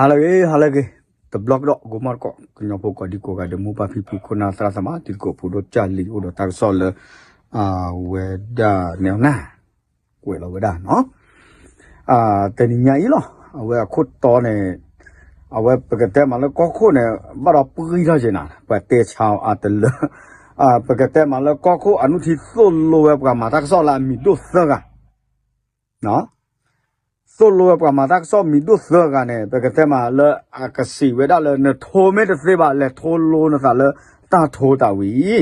ဟါလၢအဂ့ၤ ဟါလၢအဂ့ၤ, တဘျီကဒီး ဂီၤမီၢ်တကိး ကညီဖိကိးဒံကိးဂၤဒဲး မိၢ်ပၢ်ဖံဖု ခိၣ်နၢ်သရၣ်သမါ တံၤသကိးဖိဒိၣ် ကၢ်လံၤ အိၣ်ဒီးတၢ်ကစီၣ်လၢ အဝဲဒၣ် နဲၣ်နၢ် ကွဲးလီၤဝဲဒၣ်နီၤ. တနံၤညါအံၤလီၤ အဝဲအခိၣ်တီန့ၣ် အဝဲပကတဲမးလၢကီၢ်ခိၣ်န့ၣ် ဘၣ်ဒီးပှံၢ်ထီၣ်က့ၤနၤ ပှၤတဲဆါအီၤအါတလၢ ပကတဲမးလၢကီၢ်ခိၣ်အနုထံသိၣ်လိဝဲပှၤမၤတၢ်ကစီၣ်လၢအမံၤဒိၣ်သၢဂၤ သိၣ်လိဝဲပှၤမၤတၢ်ကစီၣ်မံၤဒိၣ်သၢဂၤန့ၣ် ပကတဲမးလၢအကစံးဝဲဒၣ်လၢ နထိမ့ၢ်တသ့ဘၣ် လဲၤထိလိနသးလၢတၢ်ထိတၢ်ဝံၤ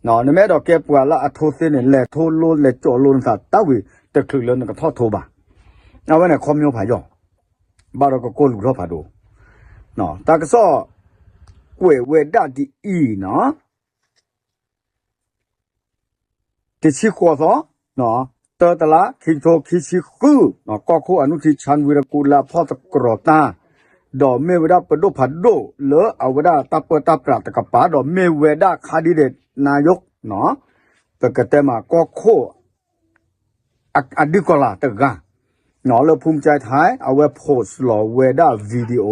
အံၤ, နမ့ၢ်အဲၣ်ဒိးကဲပှၤလၢအထိသ့န့ၣ် လဲၤထိလိ လဲၤကၠိးလိနသးတၢ်ဝံၤ တချုးလၢနကထီၣ်ထိဘၣ်. အဝဲန့ၣ်ခီပညီဖးယီၢ် ဘၣ်ဒီးကကိၢ်လူၤထီၣ်ဖးဒိၣ်, တၢ်ကစီၣ် ကွဲးဝဲဒၣ်ဒ်အံၤနီၤ တဆံဃိးသီ, တၢတလါ ခံကထိခံဆံဃု, ကီၢ်ခိၣ်အနုထံ ဆၣ်ဝံရကူလၢအဖီၣ်သတြီၤတၢ်, ဒီးမ့ၢ်ဝဲဒၣ်ပဒိၣ်ဖးဒိၣ်လၢအဝဲဒၣ်တၢ်ပၢတၢ်ပြးတကပၤ ဒီးမ့ၢ်ဝဲဒၣ်ခါဒ်ဒဲး နါယိ ပကတဲမးကီၢ်ခိၣ် အဒုးကီၤလၤတဂၤ လၢဖူမကၠဲထဲ အဝဲ post လီၤဝဲဒၣ် video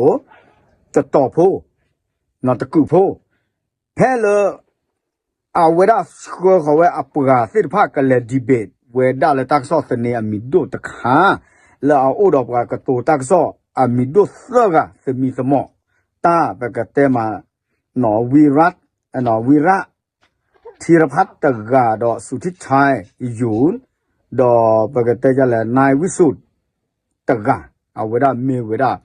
တတီၤဖိ တကုာ်ဖိ ဖဲလၢ အဝဲဒၣ်ဆှၢဃီၤဝဲအပှၤသ့ၣ်တဖၣ်ကလဲၤ debate ဝဲဒၣ်လၢတၢ်ကစီၣ်သန့အမံၤဒိၣ်တခါ လၢအအိၣ်ဒီးပှၤကတိၤတၢ်ကစီၣ်အမံၤဒိၣ်သၢဂၤ သမံသမိး တၢ်ပကတဲမး ဝံရၣ် ဝံရၣ် ထံရဖးတဂၤဒီး စူၤထံဆဲယုၢ် ဒီးပကတဲဒ်လဲၣ် နၢၤဝံၣ်စူၣ် တဂၤ အဝဲဒၣ်မ့ၢ်ဝဲဒၣ်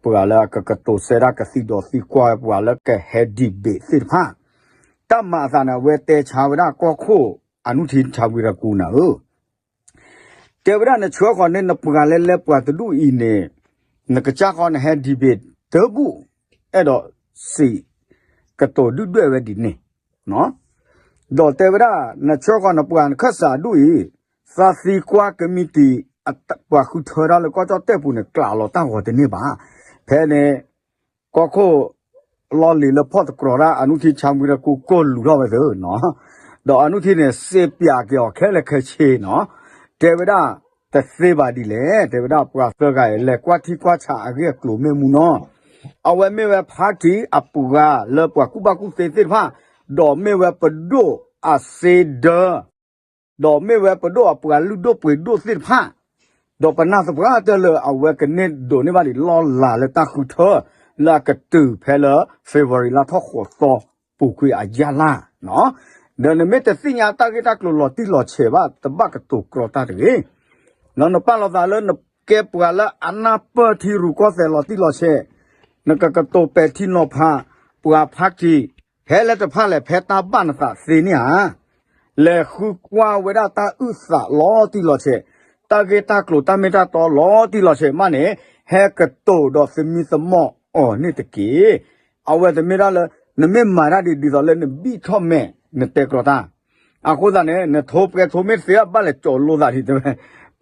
ပှၤလၢအကကတိၤစဲဒၣ်ကသံဒီးသံကွၢ်ဝဲပှၤလၢကဟဲ debate သ့ၣ်တဖၣ် တၢ်မၤအသးန့ၣ် အဝဲတဲဆါဝဲဒၣ်ကီၢ်ခိၣ်အနုထံဆၣ်ဝံရကူနၤဧၢ တဲဝဲဒၣ်နဆှၢဃီၤန့ၢ်နပှၤလဲလဲပှၤတဒူၣ်အံၤန့ၣ် နကစၢ်ဃီနဟဲ debate တဘူၣ် အဲၣ်ဒိးစံး ကတိၤဒုၣ်ဒွဲၣ်ဝဲဒ်န့ၣ် ဒီးတဲဝဲဒၣ် နဆှၢဃီၤနပှၤနခၢၣ်စးဒူၣ်အံၤ သးသံကွၢ်ကမံးတံာ် ပှၤဃုထၢတၢ်လၢကီၢ်ကၠီၣ်တဲၣ်ပူၤန့ၣ် ကျးလီၤတၢ်ဂီၤတန့ၢ်ဘၣ်. ဖဲန့ၣ် ကီၢ်ခိၣ် လီၢ်လံၤလၢဖီၣ်သတြီၤတၢ်အနုထံဆၣ်ဝံရကူကိၢ်လူၤထီၣ်ဝဲသ့နီၤ ဒီးအနုထံန့ၣ် စ့ပၠးက့ၤအီၤခဲလၢာ်ခဲဆ့နီၤ တဲဝဲဒၣ် တသ့ဘၣ်ဒ်လဲၣ် တဲဝဲဒၣ်ပှၤသၢဂၤအံၤ လဲၤကွၢ်ထံကွၢ်ဆးအဂ့ၢ်အကျိၤမ့ၢ်မူနီၤ အဝဲမ့ၢ်ဝဲ party အပှၤလၢပှၤကူၣ်ဘၣ်ကူၣ်သ့သ့ၣ်တဖၣ် ဒီးမ့ၢ်ဝဲပဒိၣ်အစ့ဒၢ ဒီးမ့ၢ်ဝဲပဒိၣ်အပှၤလုၢ်ဒိၣ်ပှ့ၤဒိၣ်သ့ၣ်တဖၣ် ဒီးပနၢ်သပှၢ်တၢၢ်လၢအဝဲကန့ၢ်ဒိးန့ၢ်ဘၣ်ဒံးလီၢ်လၤလၢတၢ်ဃုထၢ လၢအကတုၤဖဲလၢ February လါထီၣ်ဃိးသီ ပူၤကွံာ်အယါလါ ဒီးနမ့ၢ်တသ့ၣ်ညါတၢ်ဂ့ၢ်တၢ်ကျိၤလီၤတံၢ်လီၤဆဲးဘၣ် တဘၣ်ကတိၤကြီတၢ်တဂ့ၤ နပာ်လီၤသးလၢနကဲပှၤလၢအနၢ်ပၢၢ်ထံရူၢ်ကီၢ်သဲးလီၤတံၢ်လီၤဆဲး, နကကတိၤပဲာ်ထံနီၤဖး ပှၤဖးကံၤ ဖဲလၢတဖၣ်လဲၣ် ဖဲတၢ်ဘၣ်နသးသ့န့ၣ်ဧါ. လဲၤဃုကွၢ်ဝဲဒၣ်တၢ်အုၣ်သးလီၤတံၢ်လီၤဆဲး, တၢ်ဂ့ၢ်တၢ်ကျိၤတၢ်မ့ၢ်တၢ်တီလီၤတံၢ်လီၤဆဲးမးန့ၣ်, ဟဲကတိၤဒီးသမံသမိးအီၤန့ၣ်တက့ၢ်. အဝဲတမ့ၢ်ဒၣ်လၢ နမ့ၢ်မၤတၢ်ဒ်ဒ်သိးလၢနဘံၣ်ထီၣ်မဲာ် နတဲကြီတၢ် အဃိသတးန့ၣ် နထိပှဲၤထိမ့ၢ်သ့ဘၣ်လဲၤကၠီၤလိသးဒ်တဲဝဲ,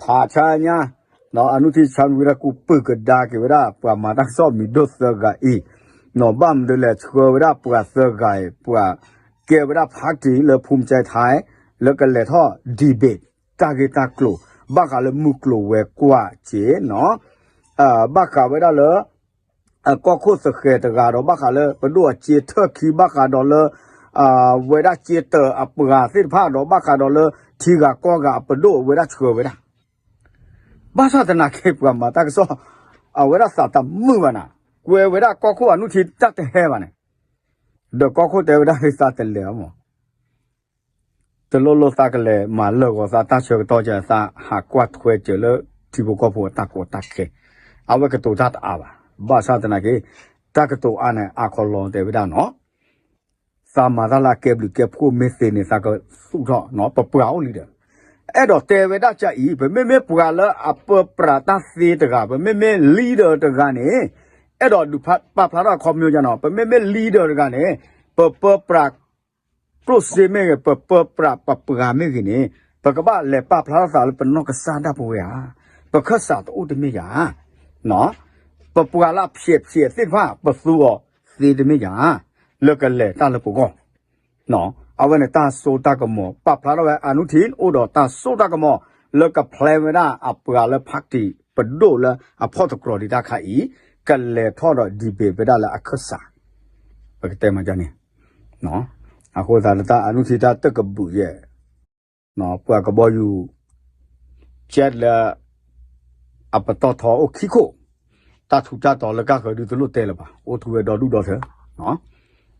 ဖးဆါညါ, အနုထံဆၣ်ဝံရကူပုၢ်ကဒါက့ၤဝဲဒၣ် ပှၤမၤတၢ်ကစီၣ်မံၤဒိၣ်သၢဂၤအံၤ, ဘၣ်မနုၤလဲၣ်ဆှၢဝဲဒၣ်ပှၤသၢဂၤအံၤ ပှၤကဲဝဲဒၣ်ဖးကံၤလၢဖူမကၠဲထဲ လၢကလဲၤထီၣ် debate တၢ်ဂ့ၢ်တၢ်ကျိၤ ဘၣ်ဃးလၢမုၢ်ကျိၤဝဲၤကွာ်က့ၤနီၤ ဘၣ်ဃးဝဲဒၣ်လၢ ကီၢ်ခိၣ်သဃဲၤတဂၤဒီး ဘၣ်ဃးလၢပဒိၣ်အစ့ထၢၣ်ခံ ဘၣ်ဃးဒီးလၢ ဝဲဒၣ်စ့တၢးအပှၤသ့ၣ်တဖၣ်ဒီး ဘၣ်ဃးဒီးလၢထံဂၤကီၢ်ဂၤအပဒိၣ်အဝဲဒၣ်ဆှၢဝဲဒၣ်, ဘၣ်ဆၣ်သနာ်က့ပှၤမၤတၢ်ကစီၣ် အဝဲဒၣ်သးတမုာ်ဘၣ်နၤ, ကွဲးဝဲဒၣ်ကီၢ်ခိၣ်အနုထံတၢ်တဟဲဘၣ်န့ၣ်, ဒီးကီၢ်ခိၣ်တဲဝဲဒၣ်သးတလဲၤအမး တလိၣ်လိၣ်သးကလဲၤမၤလၢာ်ဂီၤသးတၢ်ဆၢကတီၢ်ကဲ သးဟးကွၢ်ထွဲစၢၤလၢထံဖိကီၢ်ဖိအတၢ်ကီတၢ်ခဲ, အဝဲကတိၤတၢ်တအါဘၣ်, ဘၣ်ဆၣ်သနာ်က့ တၢ်ကတိၤအါန့ၣ် အါခီလီၤတဲဝဲဒၣ်နီၤ, သးမၤတၢ်လၢအကဲဘျုးကဲဖှိၣ်မ့ၢ်သ့န့ၣ် သးကသူၣ်ထီၣ်နီၤ ပပှၤအိၣ်လံဒီး, အဲၣ်ဒိးတဲဝဲဒၣ်ကအံၤ ပမ့မ့ၢ်ပှၤလၢအပၢပြးတၢ်သ့တဂၤ ပမ့မ့ၢ် leader တဂၤန့ၣ်, အဲၣ်ဒိးဒုးပာ်ဖျါထီၣ်အခီပညီနီၤ ပမ့မ့ၢ် leader တဂၤန့ၣ်, ပပၢပြး ကျိၣ်စ့မ့ၢ်ဂ့ၤ ပပၢပြးပပှၤမ့ၢ်ဂ့ၤန့ၣ်, ပကဘၣ်လဲၤပာ်ဖျါထီၣ်သးလၢပနီၢ်ကစၢ်ဒၣ်ပဝဲဧါ, ပခၢၣ်စးတအိၣ်တမ့ၢ်ယၤ, ပပှၤလၢအဖျဲးဖျဲးသ့ၣ်တဖၣ် ပသူအီၤသ့တမ့ၢ်ယၤ, လၢကလဲၤတၢ်လၢပဂီၢ် အဝဲန့ၣ်တၢ်စိတၢ်ကမီၤ ပာ်ဖျါထီၣ်ဝဲအနုထံ အိၣ်ဒီးတၢ်စိတၢ်ကမီၤ လၢက plan ဝဲဒၣ်အပှၤလၢ party ပဒိၣ်လၢအဖီၣ်သတြီၤဒံးတၢ်ခါအံၤ, ကလဲၤထီၣ်ဒီး debate ဝဲဒၣ်လၢအခၢၣ်စး, ပကတဲမၤဒ်န့ၣ်, အဃိသတးလၢတၢ်အနုထံတၢ်တကဘုးယဲၢ် ပှၤကဘီယူၤ ကဲလၢ အပတီၢ်ထီအိၣ်ခံခိၣ်, တၢ်ထူးတၢ်တီၤလၢကၢ်ဃၢၤဒုတလိၣ်တဲလၢၤဘၣ်, အိၣ်ထူဝဲဒီဒူၣ်ဒီထၢ,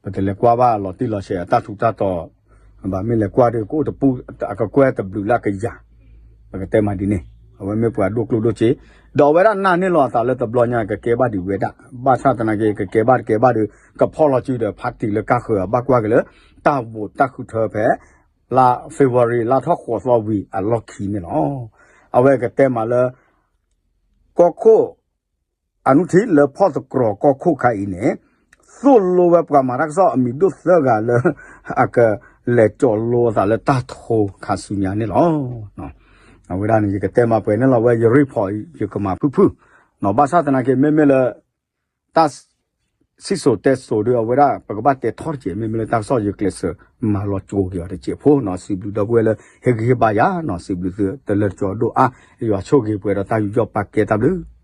ပတလဲၤကွၢ်ဘၣ်လီၤတံၢ်လီၤဆဲးအတၢ်ထူးတၢ်တီၤ, ဘၣ်မ့ၢ်လဲၤကွၢ်ဒီး ကအိၣ်တပူၤ အကကွဲၢ်တဘျုးလၢအကယၤ, ပကတဲမၤဒ်န့ၣ်, အဝဲမ့ၢ်ပှၤဒိၣ်ကျိၣ်ဒိၣ်စ့, ဒီးအဝဲဒၣ်နာ်န့ၢ်လီၤအသးလၢတဘျီညါ ကကဲဘၣ်ဒံးဝဲဒၣ်, ဘၣ်ဆၣ်သနာ်က့ ကကဲဘၣ်တကဲဘၣ်ဒီး ကဖီၣ်လီၤစုဒီး party လၢကၢ်ဃၢၤအဘၣ်ကွၢ်က့ၤလၢ တၢ် vote တၢ်ဃုထၢဖဲ လါ February လါထီၣ်ဃိးသီဝံၤအလီၢ်ခံန့ၣ်လီၤ. အဝဲကတဲမၤလၢ ကီၢ်ခိၣ် အနုထံလၢဖီၣ်သတြီၤကီၢ်ခိၣ်ခါအံၤန့ၣ် သိၣ်လိဝဲပှၤမၤတၢ်ကစီၣ်အမံၤဒိၣ်သၢဂၤလၢ အကလဲၤကၠီၤလိအသးလၢတၢ်ထိခါဆူညါန့ၣ်လီၤ. အဝဲဒၣ်န့ၣ် ယကတဲမၤပှဲၤန့ၣ်လီၤ, အဝဲယရ့ၣ်ဖီၣ်ယကမၤဖုၣ်ဖုၣ်, ဘၣ်ဆၣ်သနာ်က့ မ့မ့ၢ်လၢ တၢ် စံၣ်စိၤတဲစိၤဒီး အဝဲဒၣ်ပကဘၣ်တဲထီၣ်တက့ၢ်, မ့မ့ၢ်လၢတၢ်ကစီၣ်ယကျဲးစၢးမၤလီၤကၠိက့ၤအီၤတစဲးဖိနီၤ, စံးဘျုးဒီပုၢ်ဝဲၢ်လၢဟ့ၣ်ဂံၢ်ဟ့ၣ်ဘါယၤနီၤ, စံးဘျုးသုတလၢာ်ကၠီဒိၣ်အါ, ယွၤဆိၣ်ဂ့ၤပှဲၤဒီးတၢ်ယူးယီၣ်ပာ်ကဲတၢ်ဘျုး